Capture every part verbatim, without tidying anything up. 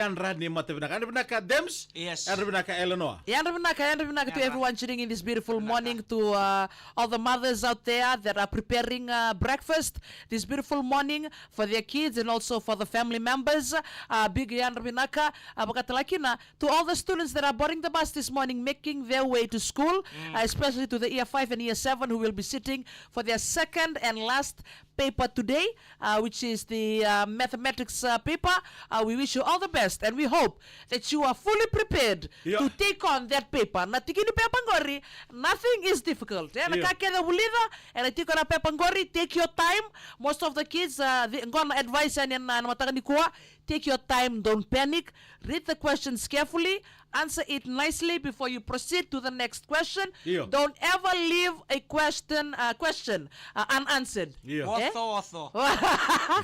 Yadra ni mata vinaka. Yadra vinaka, Dems. Yes. Yadra vinaka, Eleanor. Yadra vinaka, yadra vinaka to everyone tuning in this beautiful morning, to uh, all the mothers out there that are preparing uh, breakfast this beautiful morning for their kids and also for the family members. Uh, big yadra vinaka, uh, vakatalakina to all the students that are boarding the bus this morning, making their way to school, uh, especially to the year five and year seven who will be sitting for their second and last paper today, uh, which is the uh, mathematics uh, paper. Uh, we wish you all the best and we hope that you are fully prepared to take on that paper. Na tiki ni pepa qori, nothing is difficult. E na ka kece vulica, e na tiko na pepa qori, take your time. Most of the kids, uh, the, qo na advice yani na, na mataka ni kua, take your time, don't panic. Read the questions carefully, answer it nicely before you proceed to the next question. Don't ever leave a question uh, question uh, unanswered. Oso, oso.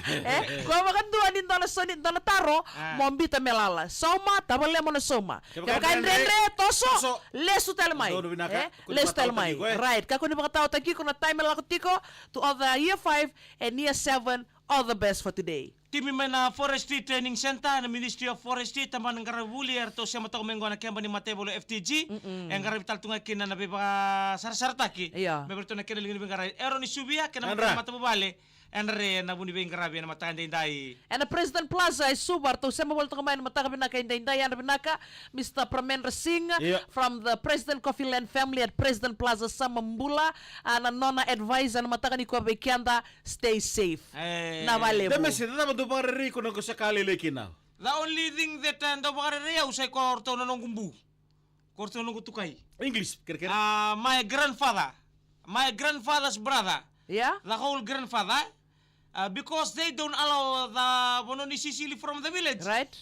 E, ko vakadua ni dua na soni, dua na taro, mo bita me lala. Sauma, tavale mo na sauma. Kevaka e dredre, toso, lesu tale mai. E, lesu tale mai. Right, kakua ni vakataotaki iko, na time e lako tiko, to all the year five and year seven, all the best for today. Timi mai na Forestry Training Centre, na Ministry of Forestry, tabana ni qaravi vuli, eratou sema toka mai qo na keba ni mataivalu F T G. E qaravi tale tu ga kina na veivakasarasarataki me vei ratou na kena liga ni veiqaravi. Era ni suvia kei na matavuvale, era na vu ni veiqaravi ena mataka edaidai. Ena President Plaza e Suva, ratou sema voli toka mai ena mataka vinaka edaidai. Yadra vinaka, Mister Pramendra Singh from the President Coffee Land family at President Plaza, Samabula. A, na nona advice ena mataka ni kua vei keda, stay safe. Na valevu. Demesi, cava dau vakarerei iko na ko sa ka lailai kina? The only thing that uh, dau vakarerei au sa i ko ratou na noqu bu, ko ratou na noqu tukai. English, kerekere. Uh, my grandfather, my grandfather's brother, the whole grandfather, uh, because they don't allow the vanua ni sisili from the village. Right.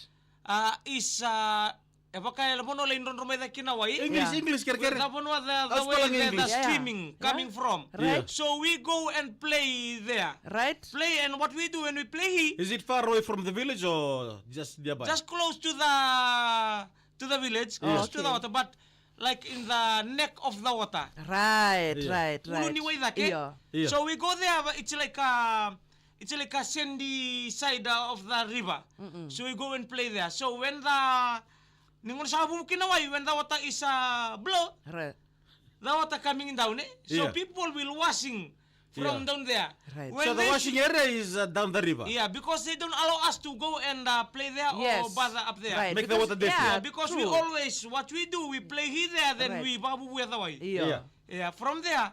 Uh, is uh, E vaka e vanua lai drodro mai cake kina wai. English, English, kerekere. The vanua the, the way the, the streaming coming from. Right. So we go and play there. Right. Play, and what we do when we play here, is it far away from the village or just nearby? Just close to the, to the village, close to the water, but like in the neck of the water. Right, right, right. Ulu ni wai cake. So we go there, it's like a, it's like a sandy side uh, of the river. So we go and play there. So when the, ni gauna sa vuvu kina wai, when the water is uh, blow, the water coming down, eh? So people will washing from down there. Right. So the washing area is uh, down the river? Yeah, because they don't allow us to go and uh, play there or bother up there. Right. Make the water dirty. Yeah, because we always, what we do, we play here there, then we vavuvu e the wai. Yeah. Yeah, from there,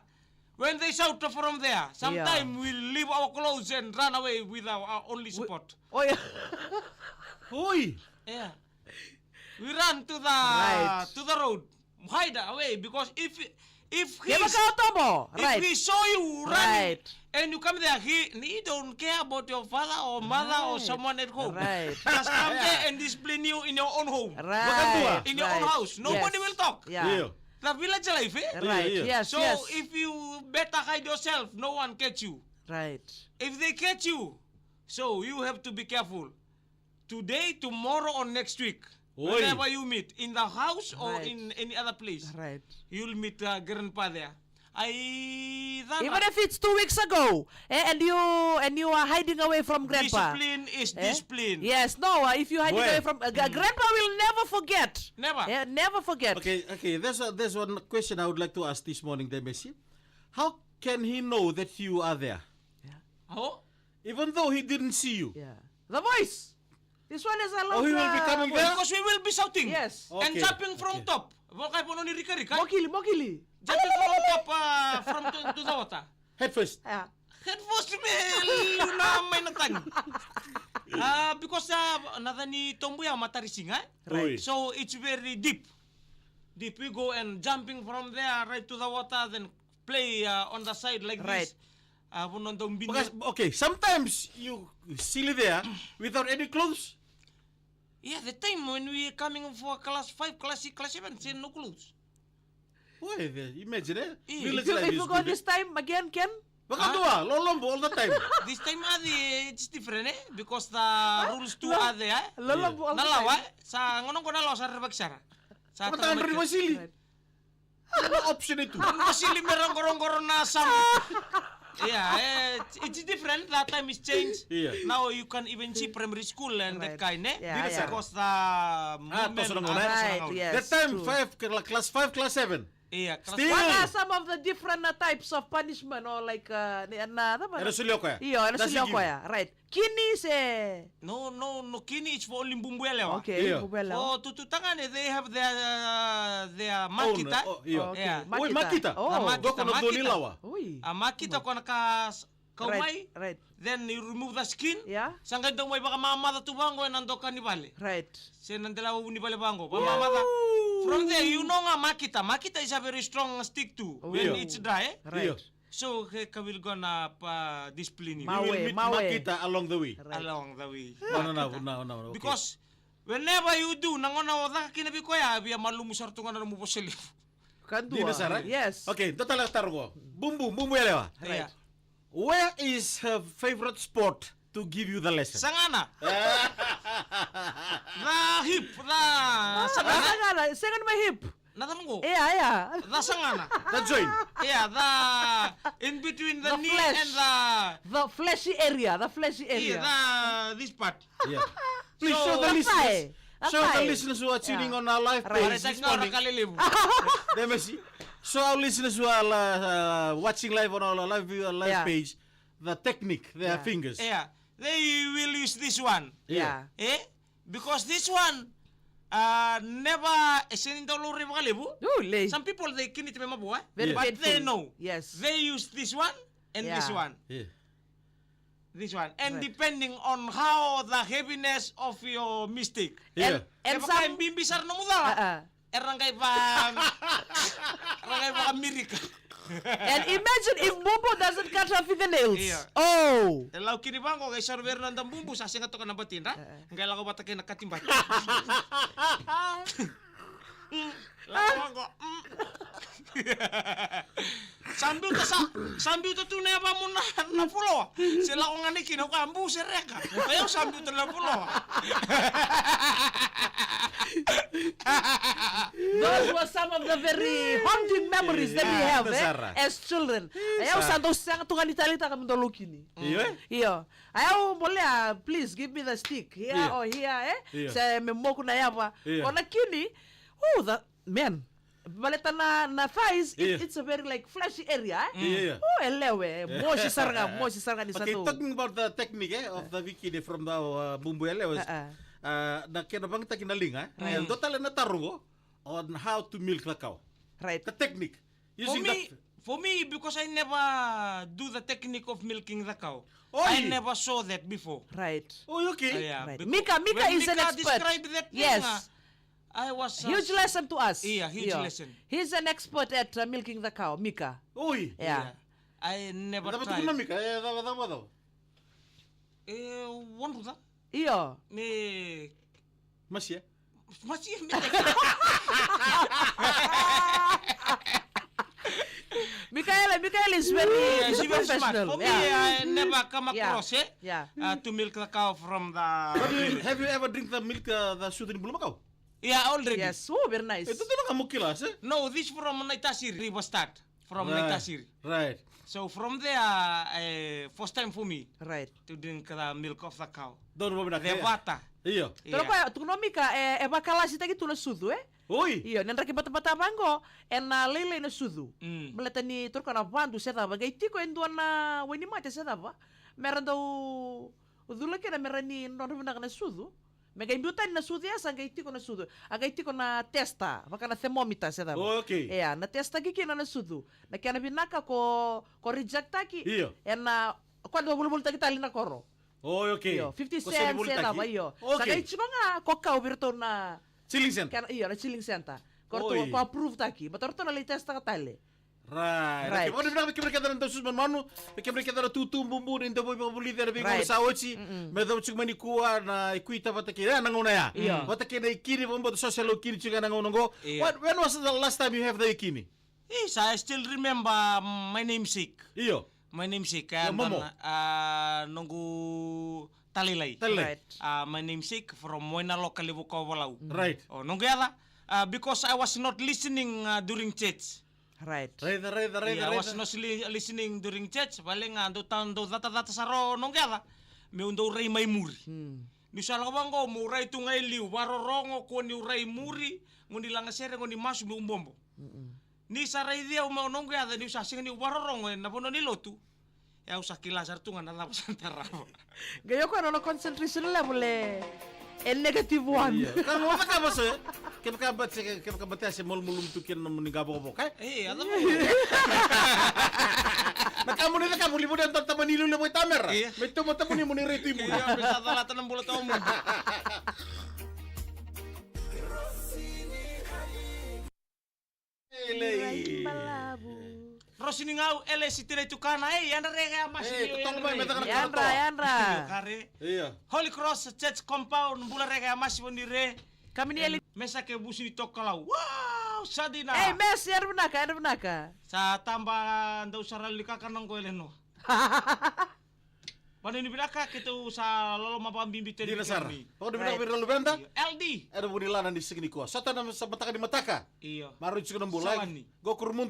when they shout from there, sometimes we leave our clothes and run away with our, our only support. Oh, yeah. Oi! Yeah. We run to the to the road. Hide away because if if he if he saw you running and you come there, he, he don't care about your father or mother or someone at home. Right. Just come there and discipline you in your own home. Right. In your own house. Nobody will talk. Yeah. The village life, eh? Right. Yes. So if you better hide yourself, no one catch you. Right. If they catch you, so you have to be careful. Today, tomorrow, or next week, whenever you meet, in the house or in any other place, you'll meet uh, grandpa there. I, even if it's two weeks ago, eh, and you and you are hiding away from grandpa. Discipline is discipline. Yes, no. Uh, if you hiding away from uh, grandpa, will never forget. Never. Eh, never forget. Okay, okay. There's a, there's one question I would like to ask this morning, Demesi. How can he know that you are there? Yeah. How? Even though he didn't see you. Yeah. The voice. This one is a lot. Oh, he will be coming there? Because we will be shouting. Yes. And jumping from top. Vokai pono ni rikarika. Mokili, mokili. Jumping from top uh, from to, to the water. Head first. Yeah. Head first me luna mai na tagi. Uh, because uh, na cani tobu ya matari siga, eh? Right. So it's very deep. Deep. We go and jumping from there right to the water, then play uh, on the side like this. Right. Uh, vanua dau bini. Because, okay, sometimes you silly there without any clothes. Yeah, the time when we coming for class five, class six, class seven, say no clothes. Why? Imagine, eh? If you, if you go this time again, Ken? Vakadua, lolobo all the time. This time adi, it's different, eh? Because the rules too are there, eh? Lolobo all the time. Na lawa, eh? Sa gauna qo na lawa sa rerevaki sara. Sa tara mai. Vakadua, rerevaki sili. Na option e tu. Qo sili me rogorogo na samu. Yeah, eh, it's, it's different. That time is changed. Yeah. Now you can even see primary school and that Right. Kind, eh? Yeah, yeah. Because the Ah, movement toso na ah, gauna, eh? toso na Right, gauna. yes, That time, true. Five, cla- class five, class seven. Yeah, class Still. What are some of the different uh, types of punishment or like uh, ni- na, na, Era solia o koya. Io, era That's solia o it. Koya. Right. Kini se No, no, no kini, it's for only bubu yalewa. Okay, Io. bubu yalewa. For tututagane, they have their uh, their Own, makita. oh, io. Okay, Yeah. Makita. Oi, makita. Oh. Makita, Dua ko na dua ni makita. lawa. Oi. A makita ko na ka s- kau Right, mai. right. Then you remove the skin. Yeah. Sa qai dau mai vakamamaca tu vaqo ena doka ni vale. Right. Se na dela ni vale vaqo. Vakamamaca. From there, you know nga makita. Makita is a very strong stick too. When Oh. it's dry, eh? Right. Io. So he ka will gonna uh, discipline you. Mau- You will Mawe, meet mawe. Makita along the way. Right. Along the way. No, no, no, no, no, okay. Because whenever you do, na gauna o caka kina vei koya, via malumu sara tu ga na nomu vosa levu. Ka dua. Dina sara, eh? Yes. Okay, dua tale na taro qo. Bubu, bubu yalewa. Yeah. Where is her favorite sport to give you the lesson? Sagana. The hip, the Ah, sagana. sagana, sega ni mai hip. Na cava qo? Yeah, yeah. The sagana. The joint. Yeah, the in between the, The knee flesh. And the The fleshy area, the fleshy area. Yeah, the this part. Yeah. Please So- show the The listeners. thigh. The Show the thigh. Listeners who are tuning on our live Right. page Pare this tagi na ora morning. Kalelevu. Demesi. So our listeners who are uh, uh, watching live on our live view, uh, live Yeah. page, the technique, their Yeah. fingers. Yeah, they will use this one. Yeah. Eh? Because this one uh, never e sega ni dau laurai vakalevu. Ooh, lei. Some people they kini te me mavoa. Very Yeah. But they painful. Know. Yes. They use this one and this Yeah. One. Yeah. This one. And Right. Depending on how the heaviness of your mistake. Yeah. And, and Eva some kai bibi sara nomu cala. Uh-uh. Era qai va. Era qai va Amerika. And imagine if Bubu doesn't cut her fingernails. Yeah. Oh. E lau kini vaqo qai soro vei ira na da bubu sa sega toka na batidra. Uh-uh. Qai lako vata kei na katibati. Lako vaqo. Mm. Sa biuta sa, sa biuta tu na yavamu na, na foloa. Se lako ga ni kina ka bu se reka. Ai au sa biuta na foloa. Those were some of the very haunting memories that we Yeah, have eh, Sara. As children. Ai au sa dau sega tu ga ni taleitaka me dau lau kini. Io, eh? Io. Ai au bolea, please give me the stick. Here Io. Or here, eh? Io. Se me moku na yava. Io. Ko na kini. Oh, the man. Baleta na, na thighs, it, Io. It's a very like fleshy area, eh? Io, io. Oh, e lewe. Mosi sara ga, mosi sara ga ni sa Okay, dau. Talking about the technique eh, of the vikine from the uh, bubu yalewa. Uh-uh. Uh, na kena vagitaki na liga. Eh? And dua tale na taro qo on how to milk the cow. Right. The technique. For Using me, the for me, because I never do the technique of milking the cow, Oi. I never saw that before. Right. Oh, okay. Yeah, Right. because Mika, Mika when is an Mika expert. Described that Yes. Thing, uh, I was uh, Huge lesson to us. Yeah, huge Io. Lesson. He's an expert at uh, milking the cow, Mika. Oi. Yeah. I never Cava tried. Tukuna Mika, eh, cava, cava, cava. Eh, wonruca. Io. Me Masia. Masia me Mikaela, Mikaela is very, Yeah, is she very smart. professional. For me, Yeah. I never come Yeah. Across, eh? Yeah. Uh, to milk the cow from the. But you, have you ever drink the milk, uh, the susu ni bulumakau? Yeah, already. Yes, oh, very nice. E tutu na ka mo kila, se? No, this from Naitasiri. River start from Right, Naitasiri. Right. So from there, uh, first time for me Right. To drink the milk of the cow. Don't worry, The vata. Io. Yeah. Toro koya, tukuna o Mika, e, e vakalasitaki tu na sucu, eh? Oi. Io, ni draki batabata vaqo, e na lailai na sucu. Mm. Baleta ni toro koya na vadu se cava, qai tiko e dua na wainimate se cava. Me ra dau cula kina me ra ni nodra vinaka na sucu. Me qai biu tani na sucu, ia sa qai tiko na sucu. A qai tiko na testa, vaka na thermometer se cava. Oh, okay. Ia, na testa ki kina na sucu. Na kena vinaka ko, ko rejectaki. Io. E na, ko dau volivolitaki tale na koro. Oh, okay. Io, fifty Ko cents, seni volitaki? E cava, io. Sa Okay. Qai tiko ga, ko kau vei ratou na Chilling center. Kena, io, na chilling center. Ko Oi. ratou, ko approve taki. Baleta ratou na lai testa ka tale. Right. Right. Okay, vakanuinui vinaka vei kemuni kece na dau susu manumanu, vei kemuni kece na tutu bubu ni dau vakavulici ena veigauna sa oti. Me dau tiko mai nikua na ikuita vata kei na gauna ya. Io. Vata kei na ikini, vakabauta so se lau kini tiko ena gauna oqo. Io. What, when was the last time you have the ikini? Yes, I still remember my namesake. Io. My namesake, Your momo. Uh, noqu talailai. Talailai. Right. Uh, my namesake from Wainaloa, Levuka, Ovalau. Right. O noqu yaca, uh, because I was not listening uh, during church. Right. Raica, raica, raica, Yeah, I was raica. Not li- listening during church, vale ga dou ta dou cata cata sara o noqu yaca. Meu dou rai mai muri. Niu sa lako vaqo meu rai tu ga i liu, varorogo, ko niu rai muri, go ni lagasere, go ni masu, meu bobo. Ni sa raici au mai o noqu yaca, niu sa sega niu varorogo ena vanua ni lotu. E au sa kila sara tu ga na cava sa tarava. Qai o koya nona concentration level e negative one. Ka mo cakava so e. Kevaka bate kevaka bate se malumalumu tu kina nomuni qavokavoka e. E, a cava? Na ka muni cakava voli voli eda tamani iluilu voli tamera. Ia. Me toma tamani muni rai tu i muri. Ia, me sa calata na bula tawamudu. Elei. Rosi ni gau, Elesi Tinai Tukana, ei, yadra reka ya masi. Ei, totoka mai, me caka na Yadra, yadra. Kare. Ia. Holy Cross Church Compound, bula reka ya masi voni re. Kamini eli. Mesa ke busi ni tokalau. Wow, Sadina. Ei, Mes, yadra vinaka, yadra vinaka. Sa taba dau sara li kaka na qo ele no. Vanu ni vinaka ke tu sa lolo ma ba bimbi te. Dina sara. Pako ni vinaka vei ra luveda. L D. Era vuni lana ni sigi ni kua. Sota na sa mataka ni mataka. Iyo. Maro ni sigi na bula. Sawani. Go kurumudu.